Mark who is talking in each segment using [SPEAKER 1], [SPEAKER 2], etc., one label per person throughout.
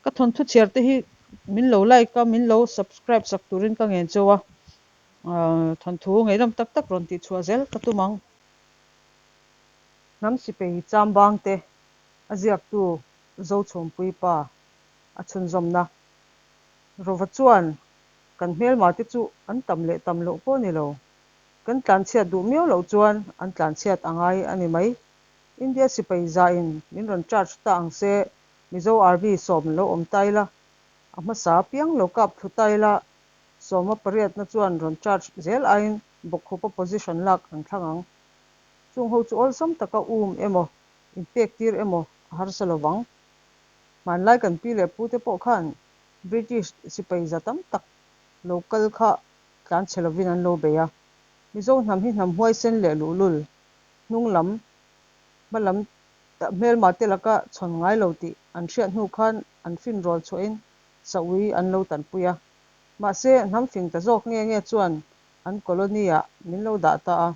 [SPEAKER 1] Ka thawnthu chhiar te hi min lo like a, min lo subscribe sak turin ka ngen cheu a, thawnthu ngeihnawm tak tak rawn tih chhuah zel ka tum ang. Hnam sipei chambang te a ziaktu Zochhumpui pa a chhunzawmna. Rova chuan kan hmelma te chu an tam leh tam loh pawh ni lo. Kan tlanchhiat duh miau loh chuan an tlanchhiat a ngai a ni mai. India sipai zain min rawn charge ta ang se, Mizo Army sawm lo awm ta ila, a hmasa apiang lo kap thlu ta ila, sawma pariatna chuan rawn charge zel aiin bawkkhupa position lak an thlang ang. Chung ho chu awlsam taka um emaw, inpek tir emaw a harsa lo vang. Hmanlai kan pi leh pute pawh khan British sipai za tam tak lo kal kha tlanchhe lovin an lo bei a. Mizo hnam hi hnam huaisen leh luhlul, hnung lam, hma lam hmelma te laka chhawn ngai lo tih an hriat hnu khan an finrawl chhuahin saui an lo tanpui a. Mahse, hnam fing ta zawk nge nge chuan an colony-ah min lo dah ta a.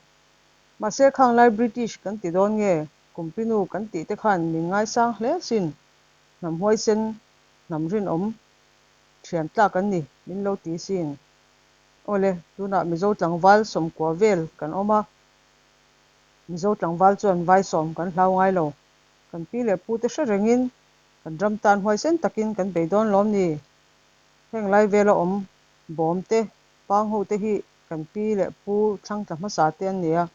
[SPEAKER 1] Mahse, khang lai British kan ti dawn nge, Kumpinu kan tih te khan min ngaisang hle sin, hnam huaisen, hnam rinawm, thian tlak an ni, min lo ti sin. Awle, tunah Mizo tlangval sawmkua vel kan awm a, Mizo tlangval chuan vai sawm kan hlau ngai lo. Kan pi leh pu te hre rengin kan ram tan huaisen takin kan bei dawn lawm ni? Heng lai vela awm bawm te, pang ho te hi kan pi leh pu thlangtla hmasa te an ni a,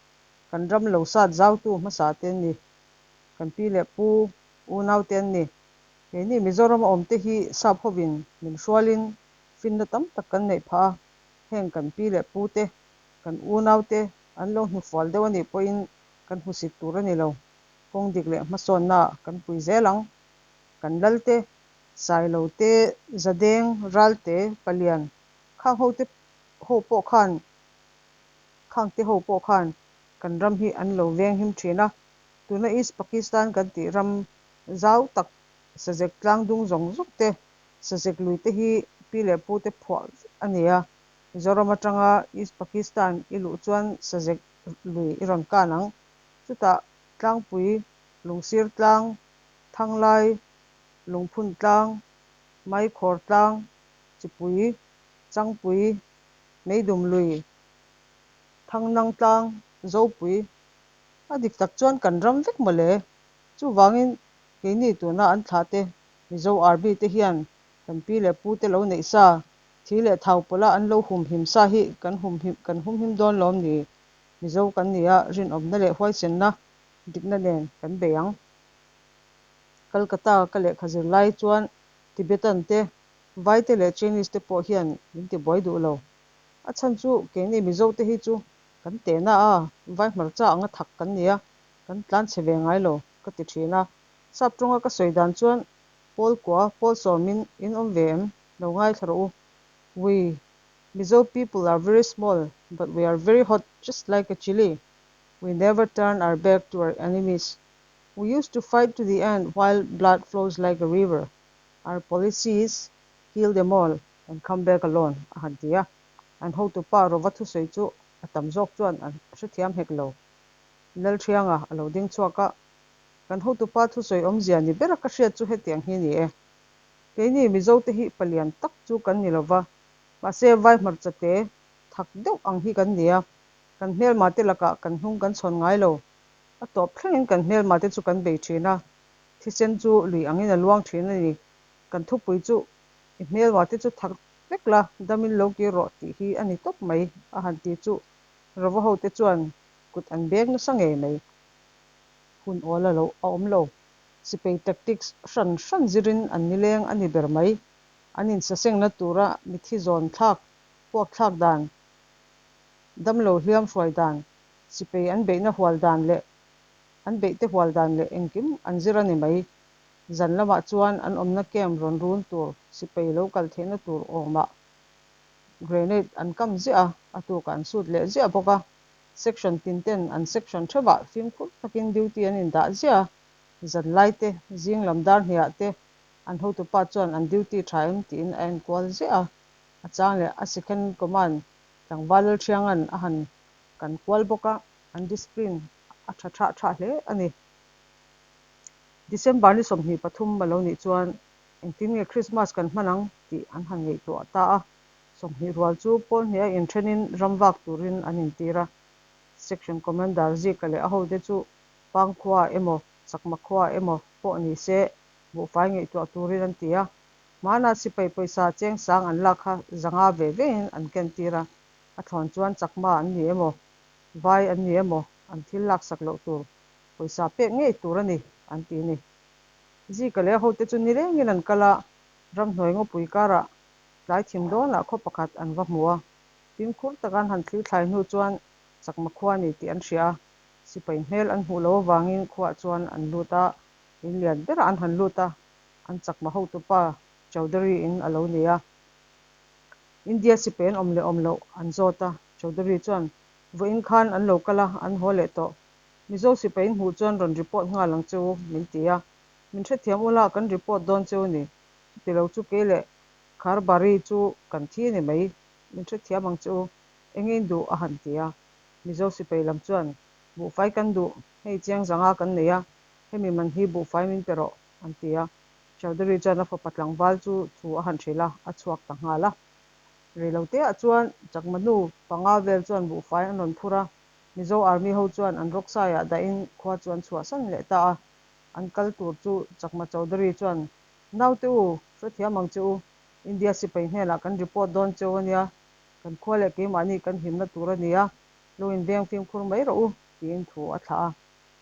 [SPEAKER 1] kan ram lo sat zautu hmasa te an ni. Kan pi leh pu unau te an ni. Keini Mizoram a awm te hi sap hovin min hrualin finna tam tak kan neih phah a, heng kan pi leh pu te, kan unau te an lo hnufual deuh a nih pawhin kan hmusit tur a ni lo. Kawng dik leh hmasawnna kan pui zel ang. Kan lal te, Sailo te, Zadeng, Ralte, Palian, khang ho te ho pawh khan, khang te ho pawh khan kan ram hi an lo veng him thin a. Tuna East Pakistan kan tih ram zau tak Sazek tlang dung zawng zawng te, Sazek lui te hi pi leh pu te phuah vek a ni a. Mizoram atanga East Pakistan i luh chuan Sazek lui i rawn kan ang. Chutah Tlangpui, Lungsir tlang, Thanglai, Lungphun tlang, Maikhawr tlang, Chipui, Changpui, Meidum lui, Thangnang tlang, Zopui. A dik tak chuan kan ram vek mawle. Chuvangin keini tuna an thlah te Mizo Army te hian kan pi leh pu te lo neih sa, thi leh thau pawlh a an lo humhim sa hi kan humhim kan humhim dawn lawm ni? Mizo kan ni a, rinawmna leh huaisenna dikna nen kan bei ang. Calcutta ka lehkha zir lai chuan Tibetan te, Vai te leh Chinese te pawh hian min ti buai duh lo. A chhan chu keini Mizo te hi chu kan tehna a, vai hmarcha anga thak kan ni a, kan tlan chhe ve ngai lo ka ti thin a. Sap tawnga ka sawi dan chuan Pawl kua, pawl sawmin in awm ve em? Lo ngaithla rawh u. We Mizo people are very small but we are very hot just like a chilli. We never turn our back to our enemies. We used to fight to the end while blood flows like a river. Our policy is kill them all and come back alone a han ti a. An hotupa Rova thusawi chu a tam zawk chuan an hrethiam hek lo. Lalthianga a lo ding chhuak a, Kan hotupa thusawi awmzia ni bera ka hriat chu hetiang hi ni e. Keini Mizo te hi palian tak chu kan ni lova, mahse vai hmarcha te thak deuh ang hi kan ni a, kan hmelma te lakah kan hnung kan chhawn ngai lo. A tawp thlengin kan hmelma te chu kan bei thin a, thisen chu lui angin a luang thin a ni. Kan thupui chu i hmelma te chu thak vek la, damin lo kir rawh tih hi a ni tawp mai a han ti chu Rova ho te chuan kut an beng nasa ngei mai. Hun awl a lo a awm lo. Sipai tactics hran hran zirin an nileng a ni ber mai. An insasengna tura mithi zawn thlak, puak thlak dan, damlo hliam hruai dan, sipai an beihna hual dan leh an beihte hual dan leh engkim an zir a ni mai. Zan lamah chuan an awmna camp rawn run tur sipai lo kal theihna tur awmah grenade an kam ziah a, a tukah an sut leh ziah bawk a. Section tin ten an section theuhah fimkhur takin duty an indah ziah a, zan lai te, zing lam dar hniah te an hotupa chuan an duty tha em tiin a enkual ziah a, a chang leh a second command tlangval Lalthianga'n a han kan kual bawk a, an discipline a tha thah thah hle a ni. December ni 23 a lo nih chuan Engtin nge Krismas kan hman ang tih an han ngaihtuah ta a. 20 rual chu pawl hnih a inthenin ram vak turin an intir a. Section Commander Zika leh a hote chu Pangkhua emaw Chakma khua emaw pawh ni se buhfai ngaihtuah turin an ti a. Hmanah sipai pawisa cheng sang an lak kha 500 ve vein an kentir a. A thlawn chuan Chakma an ni emaw Vai an ni emaw an thil laksak loh tur pawisa pek ngei tur a ni an ti a ni. Zika leh a hote chu nilengin an kal a, ramhnuai ngawpui karah tlai thim dawnah khaw pakhat an va hmu a. Fimkhur taka an han thlir thlai hnu chuan Chakma khua a ni tih an hria a, sipai hmel an hmuh loh avangin khuaah chuan an lut a, in lian berah an han lut a, an Chakma hotupa Chaudhary in a lo ni a. India sipai an awm leh awm loh an zawt a, Chaudhary chuan vawiin khan an lo kal a, an haw leh tawh. Mizo sipai in hmuh chuan rawn report nghal ang che u, min ti a. Min hrethiam ula kan report dawn che u ni. Chuti lo chu kei leh Kharbari chu kan thi a ni mai. Min hrethiam ang che u, eng in duh a han ti a. Mizo sipai lam chuan, Buhfai kan duh, hei chiang 500 kan nei a, hemi man hi buhfai min pe rawh, an ti a. Chaudhary chuan a fapa tlangval chu thu a han hrilh a, a chhuak ta nghal a. Reiloteah chuan Chakma nu panga vel chuan buhfai an rawn phur a, Mizo Army ho chuan an rawksaiah dahin khua chu an chhuahsan leh ta a. An kal tur chu Chakma Chaudhary chuan, Naute u, hrethiam ang che u, India sipai hnenah kan report dawn cheu a nia, kan khua leh keimahni kan himna tur a nia, lo inveng fimkhur mai rawh u, tiin thu a thlah a.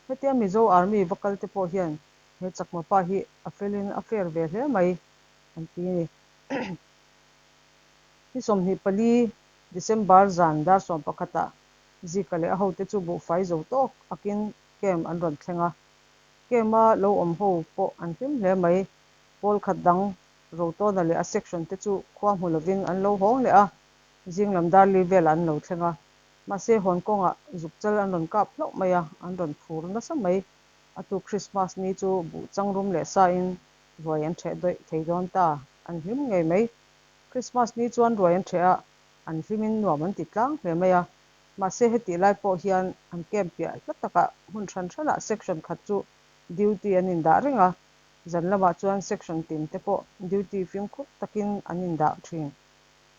[SPEAKER 1] Hetia Mizo Army va kal te pawh hian he Chakma pa hi a felin a fair ve hle mai, an ti a ni. Ni 24 December zan dar sawmpakhatah Zika leh a hote chu buhfai zo tawk akin camp an rawn thleng a. Camp-a lo awm ho pawh an hlim hle mai. Pawl khat dang Rotawna leh a section te chu khua hmu lovin an lo hawng leh a, zing lam dar li velah an lo thleng a. Mahse Hong Kong-ah zukchal an rawn kap hlauh mai a, an rawn phur nasa mai. A tu Christmas ni chu buh chang rum leh sain ruai an ṭheh dawih thei dawn ta, an hlim ngei mai. Christmas ni chuan ruai an ṭheh a, an hlimin nuam an ti tlang hle mai a. Mahse hetih lai pawh hian an camp piah hla takah hmun hran hranah section khat chu duty an indah reng a, zan lamah chuan section tin te pawh duty fimkhur takin an indah thin.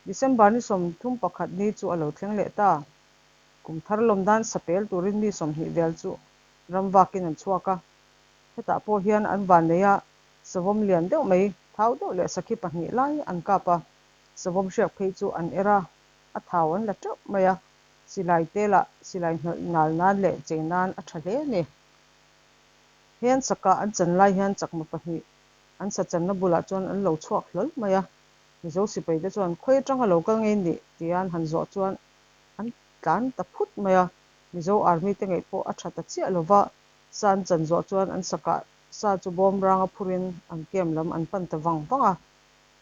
[SPEAKER 1] December ni 31 ni chu a lo thleng leh ta. Kum thar lawm dan sapel turin mi 20 vel chu ram vakin an chhuak a. Hetah pawh hian an van nei a, savawm lian deuh mai, thau deuh leh sakhi pahnih lai an kap a. Savawm hriak phei chu an er a, a thau an la teuh mai a, silai te lah silai hnawih nal nan leh chei nan a tha hle a ni. He an sakah an chan lai hian chakma pahnih an sa channa bulah chuan an lo chhuak hlawl mai a, Mizo sipai te chuan khawi atanga lo kal ngei nih tia an han zawh chuan an tlan ta phut mai a, Mizo Army te ngaih pawh a tha ta chiah lo va, sa an chan zawh chuan an sakah sa chu bawm ranga phurin an camp lam an pan ta vang vang a.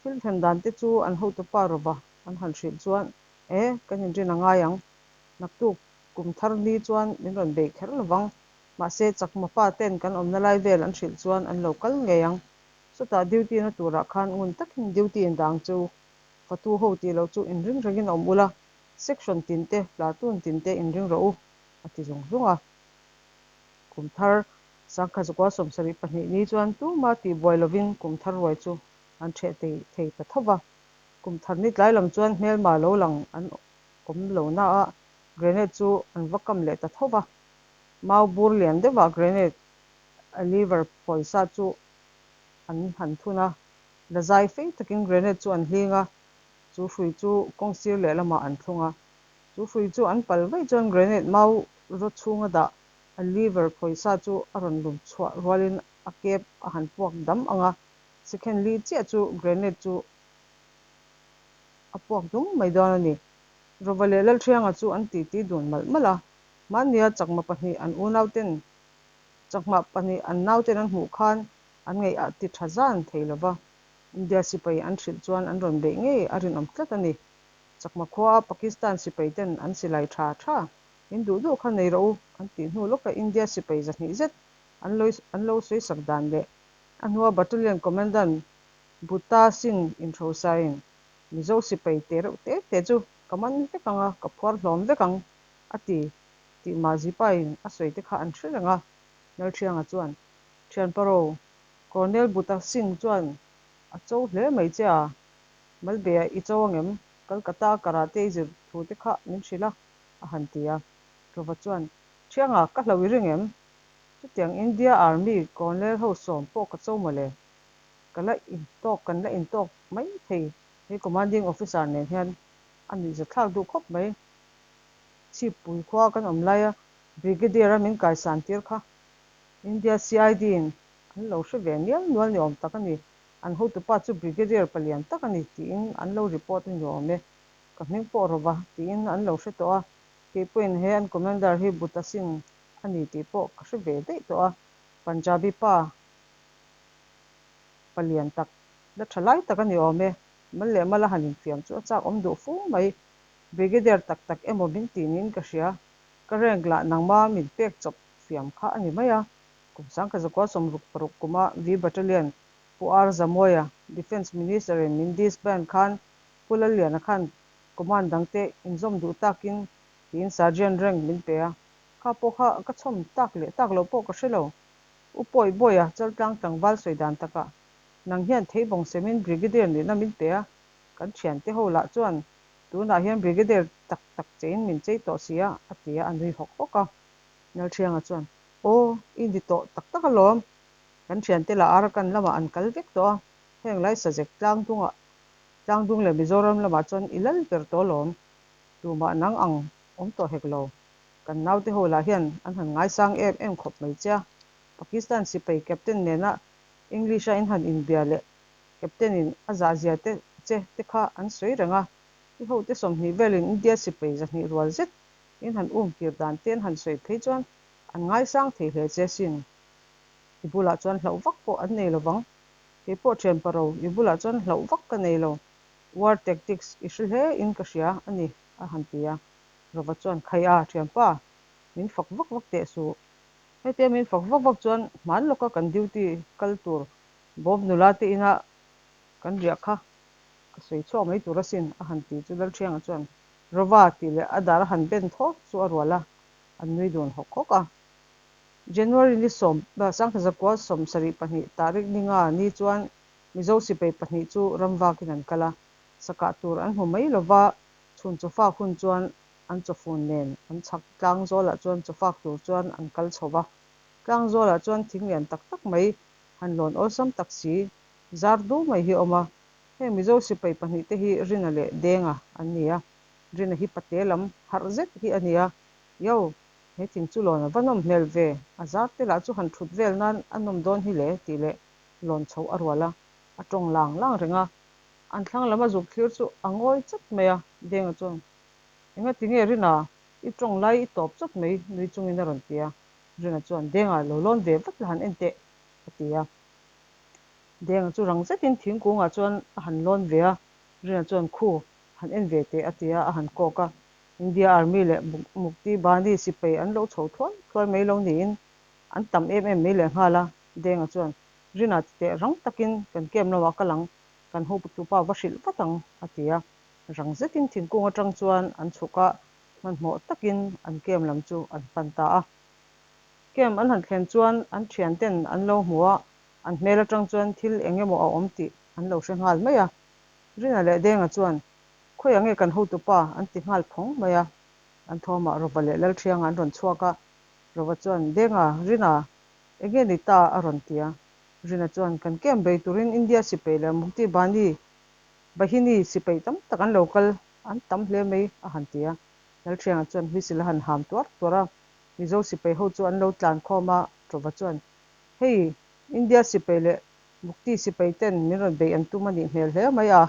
[SPEAKER 1] Thil thlen dan te chu an hotupa rawva an han hrilh chuan, E, kan inrin a ngai ang. Naktuk kum thar ni chuan min rawn beih kher lovang. Mahse, chakma pa ten kan awmna lai vel an hrilh chuan an lo kal ngei ang. Chutah duty na turah khan ngun takin duty in dang chu fatu ho tih loh chu inring rengin awm ula, section tin te, platoon tin te inring rawh u, a ti zung zung a. Kum thar 1972 ni chuan tuma tihbuai lovin kum thar ruai chu an ṭheh thei ta tho va. Kum thar ni tlai lam chuan hmelma lo lang an awm lo na a, grenade chu an va kam leh ta tho va. Mau bur lian deuhah grenade a lever pawisa chu an han thun a, la zai fei takin grenade chu an hling a, chu hrui chu kawng sir lehlamah an thlung a. Chu hrui chu an pal vaih chuan grenade mau raw chhunga dah a lever pawisa chu a rawn lum chhuah rualin a kep a han puak dam ang a, second li chiah chu grenade chu a puak dum mai dawn a ni. Rova leh Lalthianga chu an titi dun malh malh a, mahnia chakma pahnih an unauten chakma pahnih an nauten an hmuh khan an ngaih a ti tha zan thei lo va, India sipai an hrilh chuan an rawn beih ngei a rinawm tlat a ni. Chakma khua Pakistan sipai ten an silai tha tha in duh duh kha nei rawh u an tih hnu lawka India sipai 200 zet an lo an lo sawisak dan leh a hnua Battalion Commandant Buta Singh inhrosain Mizo sipai te reuh te te chu ka man vek ang a, ka phuar hlawm vek ang a ti tih Mazipain a sawi te kha an hre reng a. Lalthianga chuan Thianparo Colonel Buta Singh chuan. A cho hle mai che a, Malbeah i cho angem? Calcutta karate i zir thu te kha min hrilh a, a han ti a. Rova chuan, Thianga, ka hlo i ring em? Chutiang India Army Colonel ho sawm pawh ka cho mawle. Ka la intawk, kan la intawk mai thei he Commanding Officer nen hian a nuihzathlak duh khawp mai. Chhippui khua kan awm laia Brigadier a min kaisan tir kha India CID in an lo hre ve mial nual ni awm tak a ni. An hotupa chu Brigadier palian tak a ni tiin an lo report a ni awm e. Ka hming pawh rawva tiin an lo hre tawh a, kei pawhin he an Commander hi Buta Singh a ni tih pawh ka hre ve daih tawh a, Punjabi pa palian tak, la tha lai tak a ni awm e. Mal leh mala han infiam chu a chak awm duh fu mai. Brigadier tak tak emaw min ti niin ka hria. Ka rank lah nangma min pek chawp fiam kha a ni mai a. Kum sangkha 166 kuma V Battalion Pu R Zamuaia, Defence Minister in min disband khan Pu Lalliana khan command dangte inzawm duh takin tiin Sergeant rank min pe a. Kha pawh kha ka chhawm tak leh tak loh pawh ka hre lo. U Pawi Bawia Chaltlang tlangval sawi dan takah nang hian theibawng semin Brigadier nihna min pe a, kan thiante ho lah chuan tunah hian Brigadier tak tak chein min chei tawh si a, a ti a, a nui hawk hawk a. Nalthianga chuan, Aw, i ni tawh tak tak alawm. Kan thiante lah Arakan lamah an kal vek tawh a, heng lai Sazek tlangdungah, tlangdung leh Mizoram lamah chuan i lal ber tawh alawm. Tumah nang ang awm tawh hek lo. Kan naute ho lah hian an han ngaisang em em khawp mai che a. Pakistan sipai captain nena English-a in han inbia leh captain-in a zahzia te che te kha an sawi reng a. I hote 20 velin India sipai 200 rual zet in han um kir dan te an han sawi phei chuan an ngaisang thei hle che sin. I bulah chuan hlauh vak pawh an nei lovang. Kei pawh thian paro, i bulah chuan hlauh vak ka nei lo. War tactics i hre hle in ka hria a ni, a han ti a. Rova chuan, Khai a, thianpa, min fak vak vak teh suh. Hetia min fak vak vak chuan hman lawka kan duty kal tur Bob nula te ina kan riah kha ka sawi chhuak mai tur asin, a han ti chu Lalthianga chuan, Rova tih leh a dar a han ben thawk chu a rual a, an nui dun hawk hawk a. January ni sawm, 1972 tarik ni nga ni chuan Mizo sipai pahnih chu ram vakin an kal a, sakah tur an hmu mai lova, chhun chawfak hun chuan an chawfun nen an chhak tlang zawlah chuan chawfak tur chuan an kal chho va. Tlang zawlah chuan thing lian tak tak mai han lawn awlsam tak si zar du mai hi a awm a. Heng Mizo sipai pahnih te hi Rina leh Denga an ni a, Rina hi pate lam harh zet hi a ni a, Yo, he thing chu lawn a va nawm hmel ve, a zar te lah chu han thut vel nan a nawm dawn hi le tih leh lawn chho a rual a, a tawng lang lang reng a. An thlang lam a zuk thlir chu a ngawi chat mai a, Denga chuan, Enga ti nge Rina, i tawng lai i tawp chawt mai nui chungin a rawn ti a. Rina chuan, Denga, lo lawn ve vat la han en teh, a ti a. Denga chu rang zetin thingkungah chuan a han lawn ve a, Rina chuan, Khu, han en ve teh, a ti a, a han kawk a. India Army leh Mukti Bani sipai an lo chho thuai thuai mai lo niin an tam em em mai lehnghal a. Denga chuan, Rina ti teh rang takin kan camp lamah ka lang, kan hotupa va hrilh vat ang, a ti a. Rang zetin thingkung atang chuan an chhuk a, hmanhmawh takin an camp lam chu an pan ta a. Camp an han thlen chuan an thianten an lo hmu a, an hmel atang chuan thil eng emaw a awm tih an lo hre nghal mai a. Rina leh Denga chuan, Khawiah nge kan hotupa? an ti nghal phawng mai a. An thawmah Rova leh Lalthianga an rawn chhuak a, Rova chuan, Denga, Rina, eng nge ni ta? a rawn ti a. Rina chuan, Kan camp bei turin India sipai leh Mukti Bani, Bahini, sipai tam tak an lo kal, an tam hle mai, a han ti a. Lalthianga chuan whistle a han ham tuar tuar a. Mizo sipai ho chu an lo tlan khawm a, Rova chuan, Hei, India sipai leh Mukti sipai ten min rawn beih an tum a nih hmel hle mai a.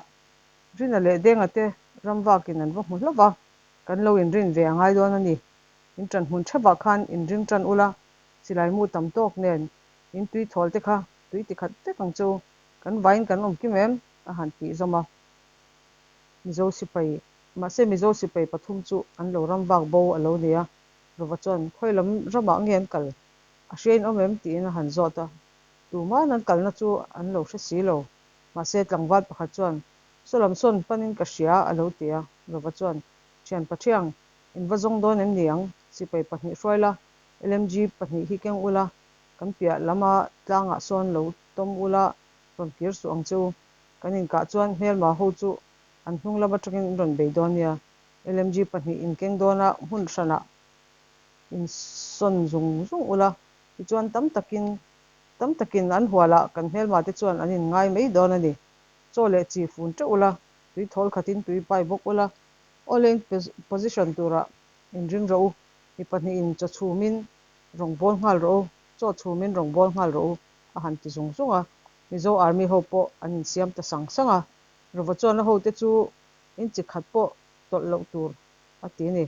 [SPEAKER 1] Rina leh Denga te ram vakin an va hmu hlauh va, kan lo inrin ve a ngai dawn a ni. In ṭan hmun ṭheuhah khan inring ṭan ula, silai mu tam tawk nen in tui thawl te kha tui ti khat vek ang chu, kan vaiin kan awm kim em? a han tih zawm a. Mizo sipai, mahse Mizo sipai pathum chu an lo ram vak bo a lo ni a, Rova chuan khawi lam ramah nge an kal? A hriain awm em? tiin a han zawt a. Tuman an kalna chu an lo hre si lo. Mahse tlangval pakhat chuan, Saw lam sawn panin ka hria, a lo ti a. Rova chuan, Thian Pathiang, in va zawng dawn em ni ang? Sipai pahnih hruai la, LMG pahnih hi keng ula, kan piah lama tlangah sawn lo tawm ula, rawn kir suh ang che u. Kan inkah chuan hmelma ho chu an hnung lam atangin in rawn bei dawn nia. LMG pahnih in keng dawn a, hmun hranah insawn zung zung ula, tichuan tam takin tam takin an hualah kan hmelma te chuan an inngai mai dawn a ni. Chaw leh chi fun teuh ula, tui thawl khatin tui pai bawk ula, aw leng position turah inring rawh u, mi pahnihin chaw chhumin rawngbâwl nghal rawh u, chaw chhumin rawngbâwl nghal rawh u, a han ti zung zung a. Mizo Army ho pawh an insiam ta sang sang a, Rova chuan a hote chu inchi khat pawh tawlh loh tur a ti a ni.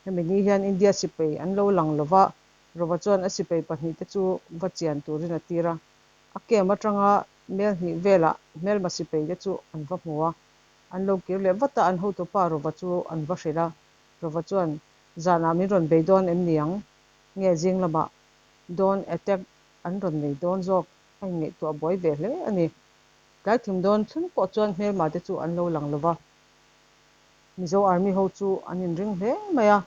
[SPEAKER 1] Hemi ni hian India sipai an lo lang lo va, Rova chuan a sipai pahnihte chu va chian turin a tir a. A camp atanga mel hnih velah hmelma sipaite chu an va hmu a, an lo kir leh vat a, an hotupa Rova chu an va hrilh a. Rova chuan, Zanah min rawn bei dawn em ni ang? Nge zing lamah dawn attack an rawn nei dawn zawk a inngaihtuah buai ve hle a ni. Tlai thim dawn thleng pawh chuan hmelma te chu an lo lang lo va. Mizo Army ho chu an inring hle mai a,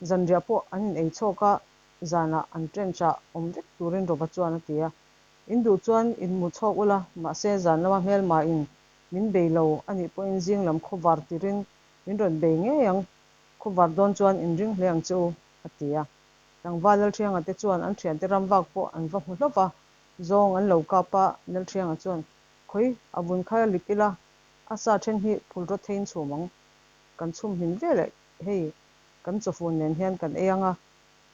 [SPEAKER 1] zanriah pawh an in ei chhawk a, zanah an trench ah awm vek turin Rova chuan a ti a. In duh chuan in mu chhawk ula, mahse zan lama hmelma in min bei lo a nih pawhin zing lam khawvar tirin min rawn bei ngei ang, khawvar dawn chuan in ring hle ang che u, a ti a. Tlangval Lalthianga te chuan an thiante ram vak pawh an va hmu hlauh va, zawng an lo kap a, Lalthianga chuan, Khawi, a vun kha lip ila, a sa then hi phul rawt theiin chhum ang, kan chhum hmin veleh hei kan chawfun nen hian kan ei ang a,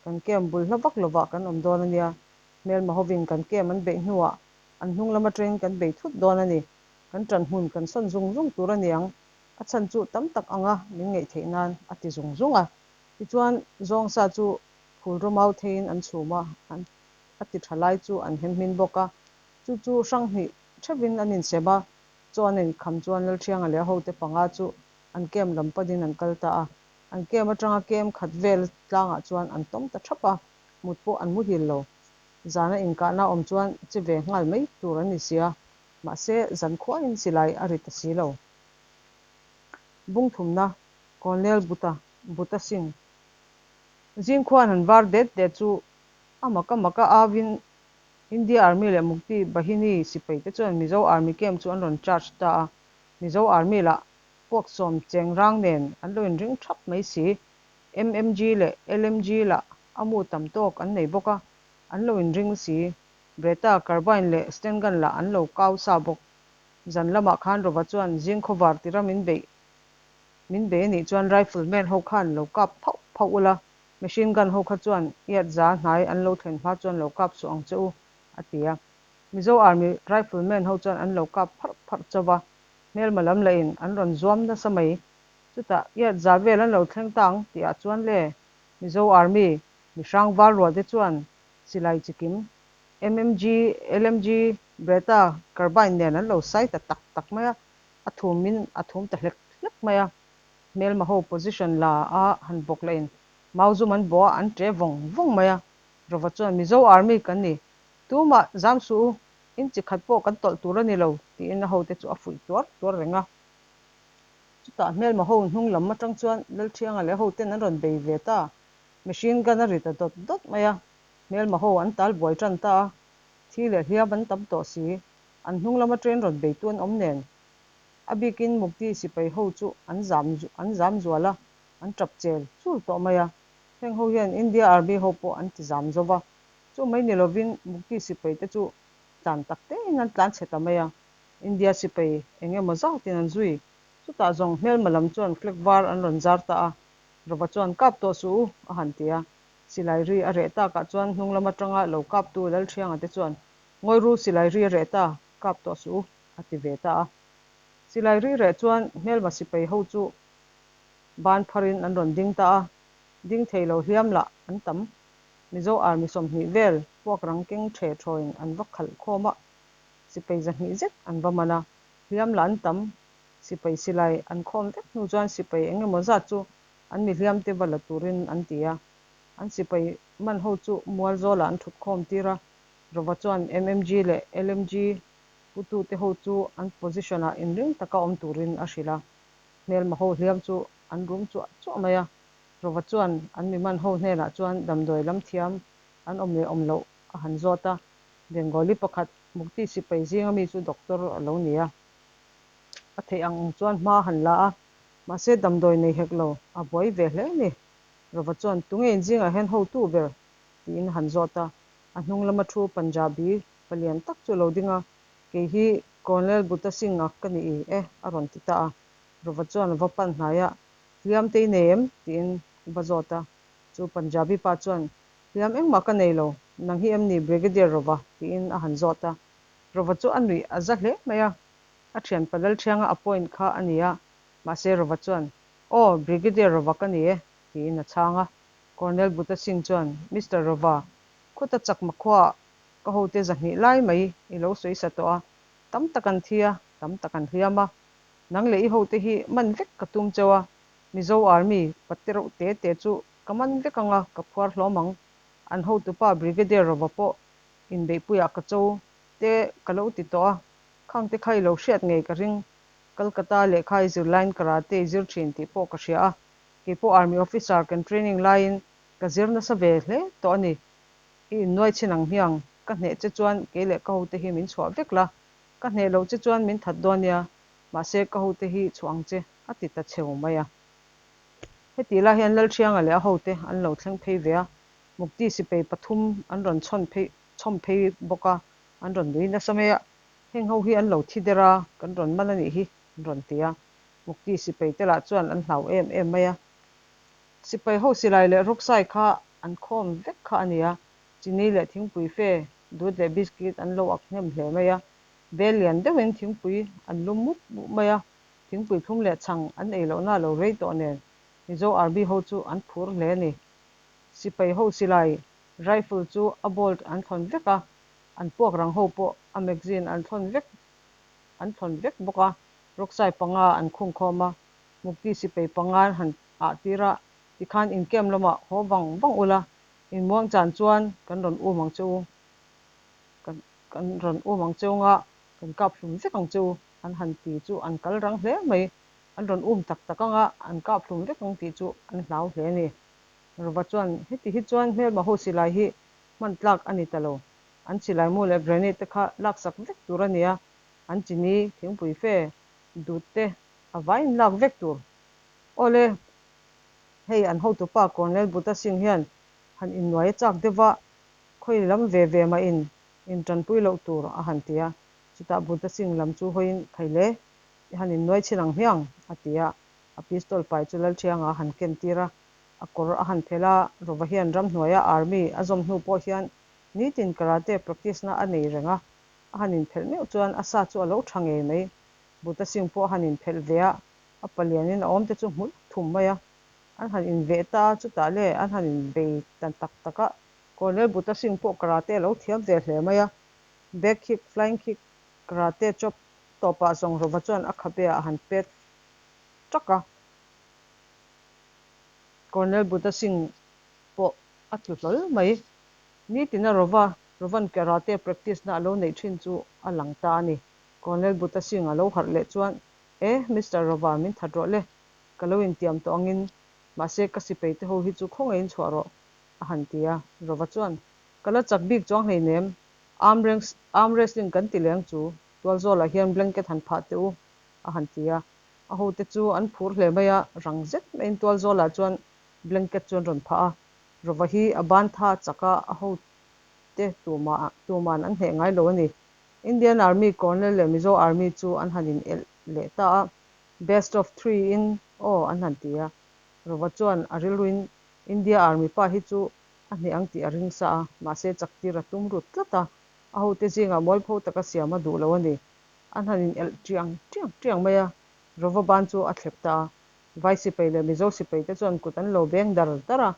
[SPEAKER 1] kan camp bul hla vak lovah kan awm dawn a nia, hmelma hovin kan camp an beih hnuah an hnung lam atangin kan bei thut dawn a ni, kan ṭan hmun kan sawn zung zung tur a ni ang, a chhan chu tam tak anga min ngaih theih nan a ti zung zung a. Tichuan zawngsa chu phul rawmau theiin an chhum a, an a ti tha lai chu an hem hmin bawk a, chu chu hrang hnih theuhin an insem a, chaw an inkham chuan Lalthianga leh a hote panga chu an camp lam panin an kal ta a, an camp atanga camp khat vel tlangah chuan an tawm ta thap a, mut pawh an muhil lo. Zana inkahna awm chuan che ve nghal mai tur an ni sia, mahse zan khuain silai a ri ta si lo. Bung thumna Colonel Buta, Buta Singh. Zing khuan han var det det chu a mak a mak a avin India Army leh Mukti Bahini sipai te chuan Mizo Army camp chu an rawn charge ta a, Mizo Army lah puak sawm cheng rang nen an lo inring thap mai si. MMG leh LMG lah a mu tam tawk an nei bawk a, an lo inring si. Bretta, Carbine leh Sten gun lah an lo kau sa bawk. Zan lamah khan Rova chuan zing khawvar tira min beih min bei anih chuan rifleman ho khan lo kap phauh phauh ula, machine gun ho kha chuan iat za hnai an lo thlen hma chuan lo kap suh ang che u, a ti a. Mizo Army rifleman ho chuan an lo kap pharh pharh chauh a, hmelma lam lahin an rawn zuam nasa mai. Chutah iat za vel an lo thleng ta ang tihah chuan le, Mizo Army mihrang val rual te chuan silai chikim MMG, LMG, Bretta, Carbine nen an lo sai ta tak tak mai a, a thumin a thum ta hlek hlek mai a, hmelma ho position la a han bawk lah in mau zum an bawh a, an ṭe vawng vawng mai a, Rova chuan Mizo Army kan ni, tumah zam suh u, in chi khat pawh kan tawlh tur a ni lo tiin a hote chu a fuih tuar tuar reng a. Chutah hmelma ho hnung lam atang chuan Lalthianga leh a hoten an rawn bei ve ta, machine gun a ri ta dawt dawt mai a, hmelma ho an tal buai tan ta a, thi leh hliam an tam tawh si, an hnung lama train rawn beitu an awm nen. A bikin Mukti sipai ho chu an zam an zam zual a, an tap chel chul tawh mai a. Heng ho hian India Army ho pawh an ti zam zo va, chu mai ni lovin Mukti sipai te chu tlan tak tein an tlan chhe ta mai a. India sipai eng emaw zatin an zui. Chutah zawng hmelma lam chuan flag var an rawn zar ta a, Rova chuan kap tawh suh u a han ti a. Silai ri a reh takah chuan hnung lam atanga lo kaptu Lalthianga te chuan Ngawi ru silai ri a reh ta, kap tawh suh u, a ti ve ta a. Silai ri reh chuan hmelma sipai ho chu ban pharin an rawn ding ta a, ding thei lo hliam lah an tam. Mizo Army 20 vel puak rang keng ṭhe ṭhawiin an va khalh khawm a, sipai 200 zet an va man a, hliam lah an tam. Sipai silai an khawm vek hnu chuan sipai eng emaw zat chu an mi hliam te va la turin an ti a, an sipai man ho chu mual zawlah an ṭhut khawm tir a, Rova chuan MMG leh LMG putute ho chu an position-ah inring taka awm turin a hrilh a, hmelma ho hliam chu an rum chuah chuah mai a. Rova chuan an mi man ho hnenah chuan damdawi lam thiam an awm leh awm loh a han zawt a, Bengali pakhat Mukti sipai zinga mi chu doctor a lo ni a. A theih ang chuan hma han la a, mahse damdawi nei hek lo, a buai ve hle a ni. Rova chuan, Tunge in zingah hian hotu ber? tiin a han zawt a. A hnung lama thu Punjabi palian tak chu a lo ding a, Kei hi Colonel Buta Singh-a ka ni e, a rawn ti ta a. Rova chuan a va pan hnai a, Hliam te i nei em? tiin a va zawt a. Chu Punjabi pa chuan, Hliam engmah ka nei lo, nang hi em ni Brigadier Rova? tiin a han zawt a. Rova chu a nuih a za hle mai a. A thian pa Lalthianga appoint kha a ni a, mahse Rova chuan, Aw, Brigadier Rova ka ni e, tiin a chhang a. Colonel Buta Singh chuan, Mister Rova, khuta chakma khuaah ka hote 200 lai mai i lo sawi sa tawh a, tam tak an thi a, tam tak an hliam a. Nang leh i hote hi man vek ka tum cheu a, Mizo Army pate reuh te te chu ka man vek ang a, ka phuar hlawm ang. An hotupa Brigadier Rova pawh inbeihpuiah ka cho te ka lo ti tawh a, Khangte kha i lo hriat ngei ka ring. Kolkata lehkha i zir laiin karate i zir thin tih pawh ka hria a. Kei pawh Army officer kan training laiin ka zir nasa ve hle tawh a ni. I innuai chhin ang hmiang, ka hneh che chuan kei leh ka hote hi min chhuah vek la. Ka hneh loh che chuan min that dawn nia, mahse ka hote hi chhuah ang che, a ti ta cheu mai a. Hetih lai hian Lalthianga leh a hote an lo thleng phei ve a, Mukti sipei pathum an rawn chhawn phei chhawm phei bawk a, an rawn nui nasa mai a. Heng ho hi an lo thi der a, kan rawn man a nih hi, an rawn ti a. Mukti sipai te lah chuan an hlau em em mai a. Sipai ho silai leh rawksai kha an khawm vek kha a ni a, chini leh thingpui fe, dut leh biscuit an lo ak hnem hle mai a. Bel lian deuhin thingpui an lum mup mup mai a, thingpui thlum leh chhang an ei lohna a lo rei tawh nen Mizo Army ho chu an phur hle a ni. Sipai ho silai rifle chu a bolt an thlawn vek a, An puak rang ho pawh a magazine an thlawn vek an thlawn vek bawk a, rawksai panga an khung khawm a, Mukti sipei panga an han ah tir a, tikhan in camp lamah haw vang vang ula, in muang chan chuan kan rawn um ang che u, kan kan rawn um ang che unga kan kap hlum vek ang che u an han ti chu an kal rang hle mai, an rawn um tak tak anga an kap hlum vek ang tih chu an hlau hle a ni. Rova chuan heti hi chuan hmelma ho silai hi hman tlak a ni ta lo. An silaimu leh grenade te kha laksak vek tur a nia, an chini, thingpui fe, dut te a vaiin lak vek tur. Awle, hei an hotupa Colonel Buta Singh hian han innuai a chak deuh va, khawi lam ve ve mah in intanpui loh tur a han ti a. Chutah Buta Singh lam chu hawiin Khai le, i han innuai chhin ang hmiang, a ti a. A pistol pai chu Lalthianga a han ken tir a. A kawr a han phelh a, Rova hian ramhnuaia army a zawm hnu pawh hian nitin karate practice na a nei reng a, a han inphelh meuh chuan a sa chu a lo tha ngei mai. Buta Singh pawh a han inphelh ve a, a palianin a awm te chu hmul thum mai a. An han inveh ta a, chutah le an han inbei ta tak tak a, Colonel Buta Singh pawh karate a lo thiam ve hle mai a, back kick, flying kick, karate chop tawpah zawng Rova chuan a khabe ah a han pet tak a. Colonel Buddha Singh pawh a tlu hlawl mai. Nitina Rova, Rovan karate practice na a lo neih thin chu a lang ta a ni. Colonel Buddha Singh a lo harh leh chuan, E, Mister Rova, min that rawh le. Ka lo intiam tawh angin, mahse ka sipei te ho hi chu khawngaihin chhuah rawh, a han ti a. Rova chuan, Ka la chak bik chuang hleinem, arm arm wrestling kan ti leng chu, tualzawlah hian blanket han phah teh u, a han ti a. A hote chu an phur hle mai a, rang zet maiin tualzawlah chuan blanket chu an rawn phah a. Rova hi a ban tha chak a, a hote tumah tuman an hneh ngai lo a ni. Indian Army Colonel leh Mizo Army chu an han in elh leh ta a, Best of three in aw an han ti a. Rova chuan a rilruin India Army pa hi chu a hneh ang tih a ring sa a, mahse chak tir a tum rut tlat a, a hote zingah mualpho taka siam a duh lo a ni. An han in elh tiang tiang tiang mai a, Rova ban chu a thlep ta a. Vai sipai leh Mizo sipai te chuan kut an lo beng dar dar a.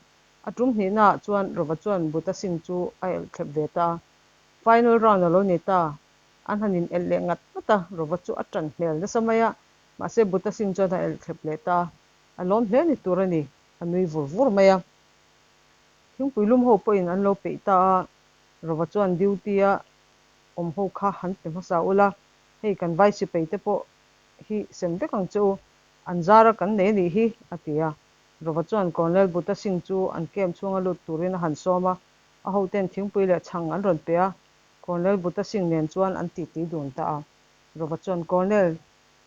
[SPEAKER 1] A tum hnihna ah chuan Rova chuan Buta Singh chu a elh thlep ve ta a. Final round a lo ni ta. An han in elh leh ngat ngat a, Rova chu a tan hmel nasa mai a, mahse Buta Singh chuan a elh thlep leh ta a. A lawm hle ni tur a ni, a nui vur vur mai a. Thingpui lum ho pawhin an lo peih ta a, Rova chuan duty a awm ho kha han pe hmasa ula, hei kan vai sipai te pawh hi sem vek ang che u, an zara kan nei a nih hi, a ti a. Rova chuan Colonel Buta Singh chu an camp chhunga lut turin a han sawm a, a hoten thingpui leh chhang an rawn pe a, Colonel Buta Singh nen chuan an titi dun ta a. Rova chuan, Colonel,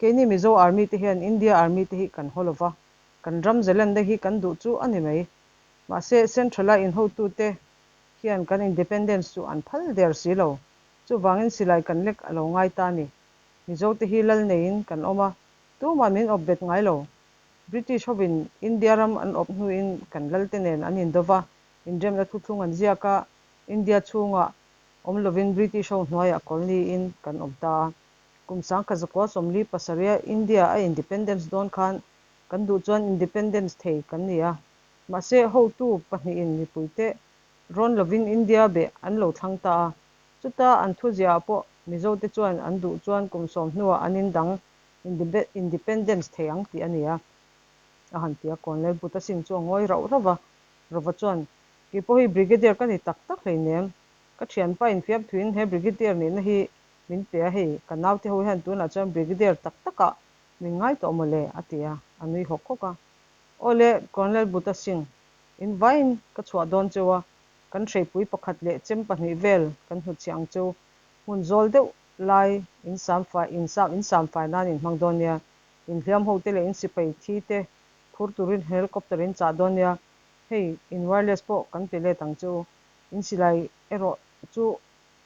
[SPEAKER 1] Keini Mizo Army te hian India Army te hi kan haw lova, kan ram zalenna hi kan duh chu a ni mai. Mahse, Central-a inhotute hian kan independence chu an phal der si lo. Chuvangin silai kan lek a lo ngai ta a ni. Mizote hi lal neiin kan awm a, tumah min awp bet ngai lo. British hovin India ram an awp hnuin kan lalte nen an indo va, inremna thuthlung an ziak a, India chhungah awm lovin British ho hnuaiah colony-in kan awm ta a. Kum 1947-a India a independence dawn khan kan duh chuan independence thei kan ni a. Mahse, hotu pahnihin mipuite rawn lovin India beh an lo thlang ta a. Chuta an thuziahah pawh Mizote chuan an duh chuan kum sawm hnuah an indang independence thei ang tih a ni a, a han ti a. Colonel Buta Singh chu a ngawi rauh rauh va, Rova chuan, Kei pawh hi Brigadier ka ni tak tak hleinem. Ka thianpa infiam thuin he Brigadier nihna hi min pe a, hei ka naute ho hian tunah chuan Brigadier tak takah min ngai tawh maw le? a ti a, a nui hawk hawk a. Aw le, Colonel Buta Singh, in vaiin ka chhuah dawn cheu a, kan hreipui pakhat leh chem pahnih vel kan hnutchhiah ang cheu, hmun zawl deuh lai in samfai in sam in samfai nan in hmang dawn nia, inhliam ho te leh in sipai thi te phur turin helicopter in chah dawn nia, hei in wireless pawh kan pe let ang cheu, in silai erawh chu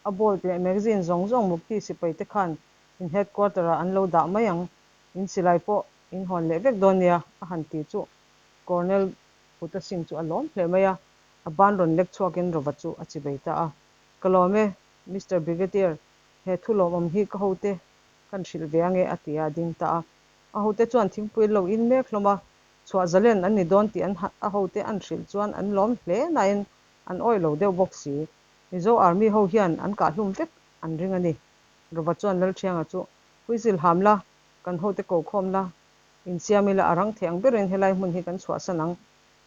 [SPEAKER 1] a bolt leh magazine zawng zawng mukti sipai te khan in headquarter ah an lo dah mai ang, in silai pawh in hawn leh vek dawn nia a han ti chu Colonel Buta Singh chu a lawm hle mai a, a ban rawn lek chhuakin Rova chu a chibei ta a. Ka lawm e, Mister Brigadier, he thu lawmawm hi ka hote kan hrilh ve ange a ti a, a ding ta a. A hote chuan thingpui lo in mek hlawm a, chhuah zalen an ni dawn tih an a hote an hrilh chuan an lawm hle nain an awih lo deuh bawk si. Mizo Army ho hian an kah hlum vek an ring a ni. Rova chuan Lalthianga chu, Huizil ham la, kan hote ko khawm la, insiam ila a rang thei ang berin helai hmun hi kan chhuahsan ang.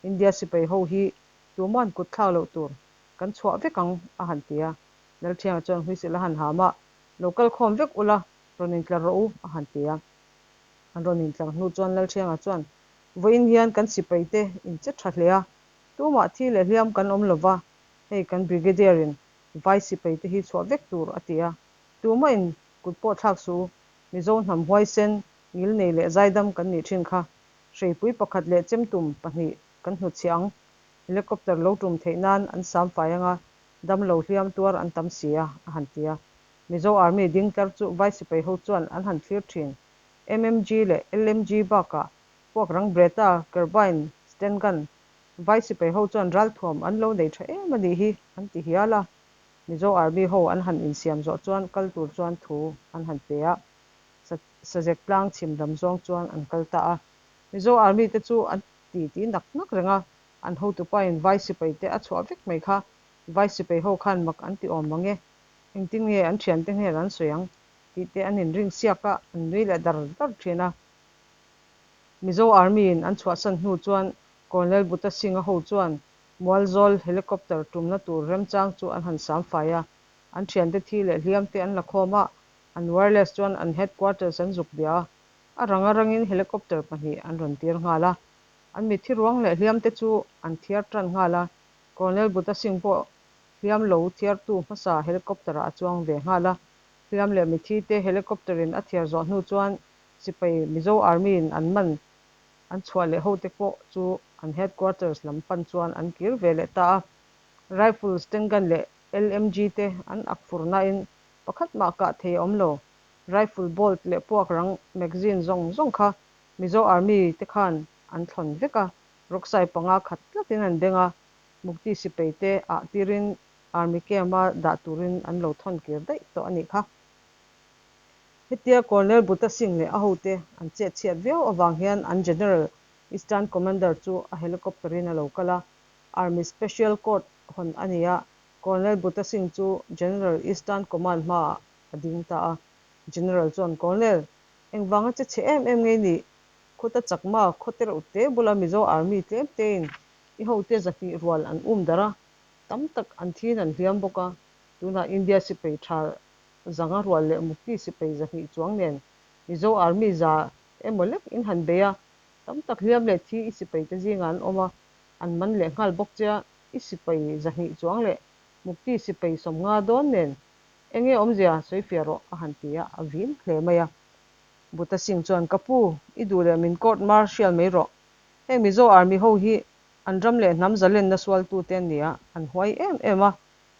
[SPEAKER 1] India sipai ho hi tuma'n kut thlak loh tur kan chhuah vek ang, a han ti a. Lalthianga chuan Huizil a han ham a, Lo kal khawm vek ula, rawn intlar rawh u, a han ti a. An rawn intlar hnu chuan Lalthianga chuan, Vawiin hian kan sipaite in che tha hle a, tumah thi leh hliam kan awm lova, hei kan Brigadier-in vai sipaite hi chhuah vek tur, a ti a. Tumahin kut pawh thlak suh u, Mizo hnam huaisen, ngilnei leh zaidam kan nih thin kha. Hreipui pakhat leh chemtum pahnih kan hnutchhiah ang. Helicopter lo tum theih nan an sam fai anga damlo hliam tuar an tam si a, a han ti a. Mizo Army ding tlar chu vai sipai ho chuan an han thlir thin. MMG leh LMG bakah puakrang Bretta, Carbine, Sten Gun vai sipai ho chuan ralthuam an lo nei tha em a nih hi an ti hial a. Mizo Army ho an han insiam zawh chuan kal tur chuan thu an han pe a, Sazek tlang chhim lam zawng chuan an kal ta a. Mizo Army te chu an ti ti nak nak reng a, an hotupa in vai sipai te a chhuah vek mai kha. Vai sipai ho khan mak an ti awm mang e, engtin nge an thiante hnen an sawi ang tih te an inring siak a, an nui leh dar dar thin a. Mizo Army in an chhuahsan hnu chuan Colonel Buta Singh-a ho chuan Mualzawl helicopter tumna tur remchang chu an han sam fai a, an thiante thi leh hliam te an la khawm a, an wireless chuan an headquarters an zuk bia a, a rang a rangin helicopter pahnih an rawn tir nghal a. An mitthi ruang leh hliam te chu an thiar tan nghal a, Colonel Buta Singh pawh hliam lo thiartu hmasa helicopter ah a chuang ve nghal a. Hliam leh mitthi te helicopter in a thiar zawh hnu chuan sipai Mizo Army in an man An chhuah leh hote pawh chu an headquarters lam pan chuan an kir ve leh ta a. Rifle, Sten gun leh LMG te an ak fur nain pakhat mah kah thei a awm lo. Rifle bolt leh puak rang magazine zawng zawng kha Mizo Army te khan an thlawn vek a, rawksai panga khat tlatin an beng a, Mukti sipai te ah tirin Army camp-a dah turin an lo thawn kir daih tawh a nih kha. Hetia Colonel Buta Singh leh a hote an chet chhiat viau avang hian an General Eastern Commander chu a helicopter in a lo kal a, Army Special Court hawn a ni a, Colonel Buta Singh chu General Eastern Command hmaah a ding ta a. General chuan, Colonel, engvanga che chhe em em ngei nih? Khuta chakma khaw te reuh te bula Mizo Army tlem tein i hote 200 rual an um darh a, tam tak an thiin an hliam bawk a, tunah India sipai tha 500 rual leh Mukti sipai 200 chuang nen Mizo Army 100 emaw lek in han bei a, tam tak hliam leh thi i sipai te zingah an awm a, an man leh nghal bawk che a, i sipai 200 chuang leh Mukti sipai 50 dawn nen enge awmzia sawifiah rawh a han ti a, a vin hle mai a. Buta Singh chuan, Ka pu, i duh leh min court martial mai rawh. Heng Mizo Army ho hi an ram leh hnam zalenna sualtute an ni a, an huai em em a.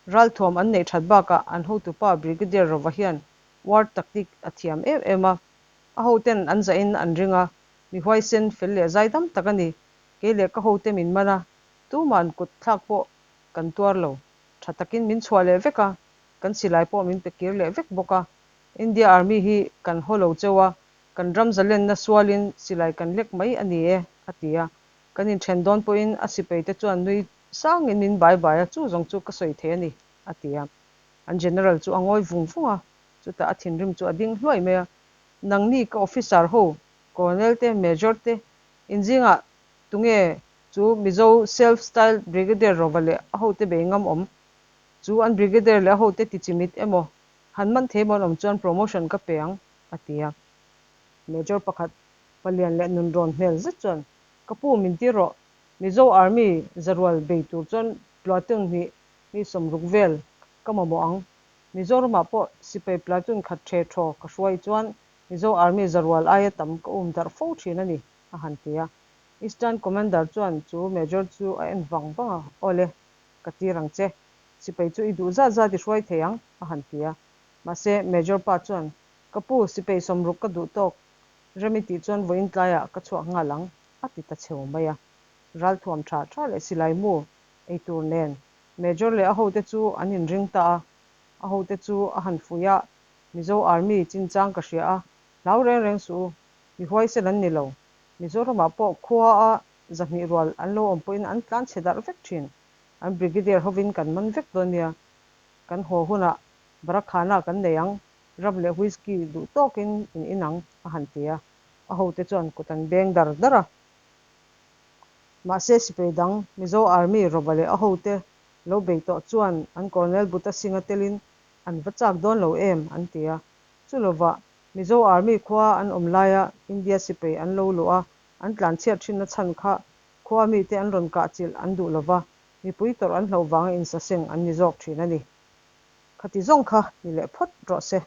[SPEAKER 1] Ralthuam an neih that bakah an hotupa Brigadier Rova hian war tactic a thiam em em a. A hoten an zahin an ring a, mi huaisen, fel leh zaidam tak a ni. Kei leh ka hote min man a, tuma'n kut thlak pawh kan tuar lo. Tha takin min chhuah leh vek a, kan silai pawh min pe kir leh vek bawk a. India Army hi kan haw lo cheu a, kan ram zalenna sualin silai kan lek mai a ni e, a ti a. Kan inthen dawn pawhin a sipaite chuan nui sangin min bai bai a, chu zawng chu ka sawi thei a ni, a ti a. An General chu a ngawi vung vung a, chutah a thinrim chu a ding hluai mai a. Nangni ka officer ho, Colonel te, Major te, inzingah tunge chu Mizo self-styled Brigadier Rova leh a hote bei ngam awm? Chu an Brigadier leh a hote tichimit emaw Han man thei mawn awm chuan promotion ka pe ang, a ti a. Major pakhat, palian leh nunrawn hmel zet chuan, Ka pu, min tir rawh. Mizo Army zarual bei tur chuan platoon hnih mi 60 vel ka mamawh ang. Mizoramah pawh sipai platoon khat ṭhe ṭhaw ka hruai chuan Mizo Army zarual aia tam ka um darh fo ṭhin a ni, a han ti a. Eastern Commander chuan chu Major chu a en vang vang a, Awle, ka tir ang che. Sipai chu i duh zat zat i hruai thei ang, a han ti a. Mahse, Major pa chuan, Ka pu, sipai 60 ka duh tawk rem i tih chuan vawiin tlaiah ka chhuak nghal ang, a ti ta cheu mai a. Ralthuam tha tha leh silai mu ei tur nen Major leh a hote chu an inring ta a. A hote chu a han fuih a, Mizo Army chinchang ka hria a, hlau reng reng suh u, mi huaisen an ni lo. Mizoramah pawh khua a 200 rual an lo awm pawhin an tlan chhe darh vek thin. An Brigadier hovin kan man vek dawn nia. Kan haw hunah Barakhana kan nei ang, ram leh whisky duh tawkin in in ang, a han ti a. A hote chuan kut an beng dar dar a. Mahse sipai dang Mizo Army Rova leh a hote lo bei tawh chuan an Colonel Buta Singh-a telin an va chak dawn lo em, an ti a. Chu lovah Mizo Army khua an awm laia India sipai an lo luh a, an tlanchhiat thinna chhan kha Khua mite an rawn kah chilh an duh lo va, mipui tawrh an hlauh vanga insaseng an ni zawk thin a ni. Khati zawng kha ni leh phawt rawh se.